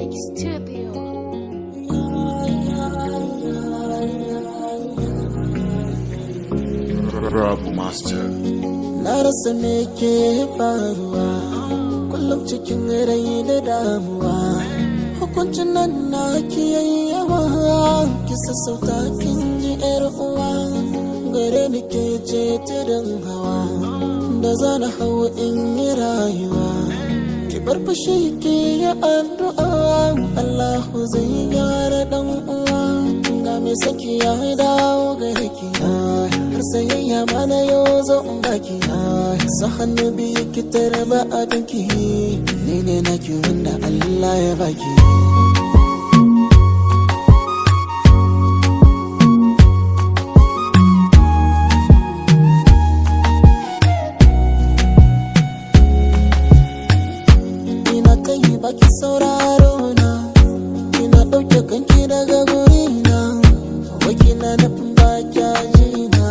Music Studio. Rabu Master. Na rasa me ke faruwa, kullum cikin rai da damuwa. Hukuncin nan na kiyaye yawa, ki sassauta kin ji yar uwa. Gare ni ke ce tudun hawa, da zana hau in yi rayuwa. Ki bar fushi ki yi addu'a, Allahu zai gyara dan uwa. Ga mai saki ya dawo gare ki, har sayayya mana yau zo in baki. Sa hannu biyu ki tarba abinki, ni ne naki wanda Allah ya baki. Ina ta yi baki sauraro na, ina ɗauke kanki daga gurina, wai kina nufin ba kya jina.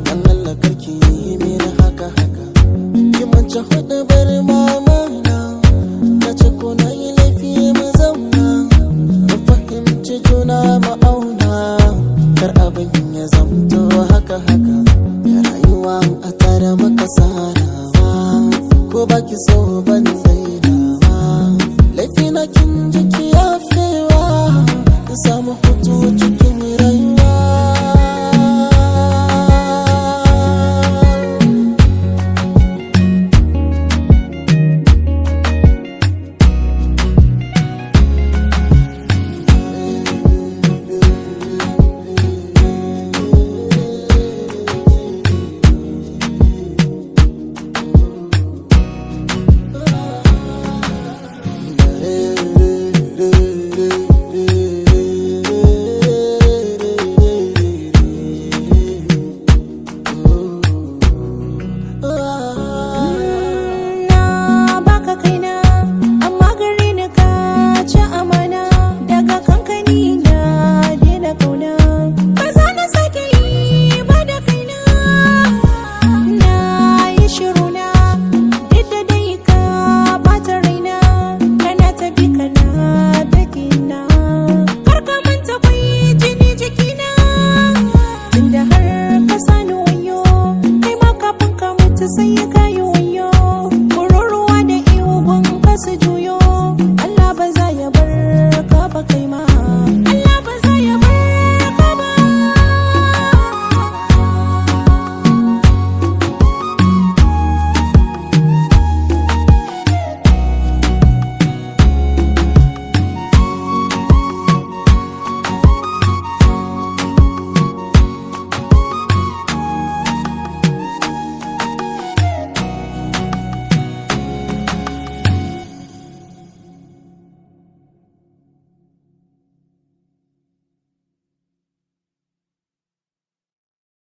Dan Allah karki yi mini haka haka, ki mance hudu.